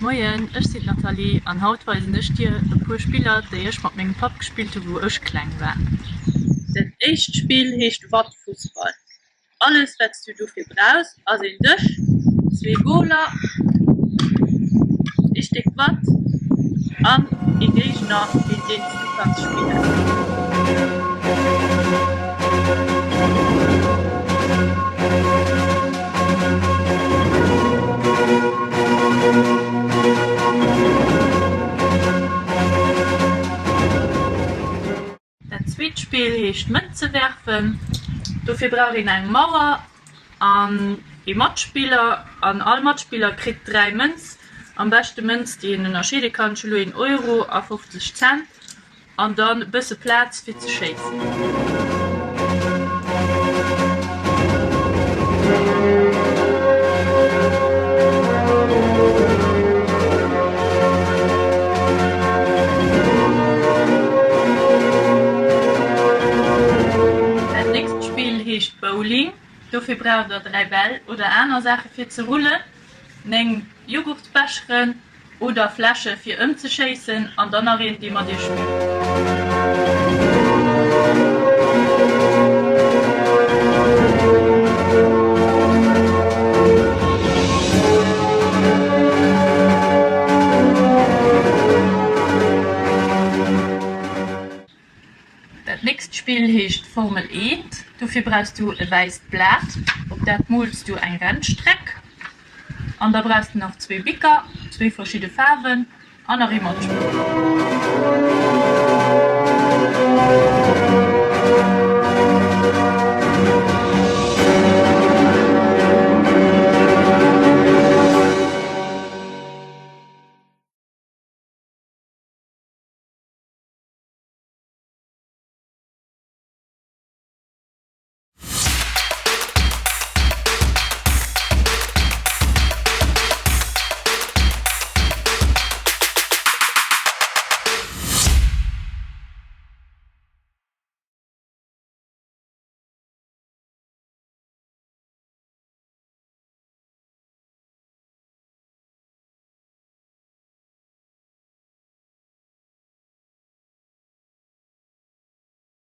Moien, ech sinn d'Nathalie an haut weisen ech dir e puer Spiller, déi ech mat mengem Papp gespillt hu wou ech kleng war. Dat éischt Spill heescht Wattfussball. Alles wat s du dofir brauchs ass een Dësch, zwee Goler, ee Stéck Watt an ee Géigner géint deen s du kanns spillen. Dat zweet Spill heescht Mënze werfen. Dofir brauch een eng Mauer an ee Matspiller an all Matspiller kritt 3 Mënz, am beschte Mënz déi een ënnerscheede kann, ech hu lo een Euro a 50 Cent. An dann e bësse Plaz fir ze schéissen. Dat nächst Spill heescht Bowling. Dofir braucht der 3 Bäll oder aner Saache fir ze rullen, 9 Jughurtsbecheren, Oder Fläsche fir ëmzeschéissen an dann nach een dee mat iech spillt. Dat nächst Spill heescht Formel Eent. Dofir brauchs du e wäisst Blat, op dat mools du eng Rennstreck. An da brauchs du nach zwee Bicker, zwee verschidde Faarwen an nach ee Matspiller.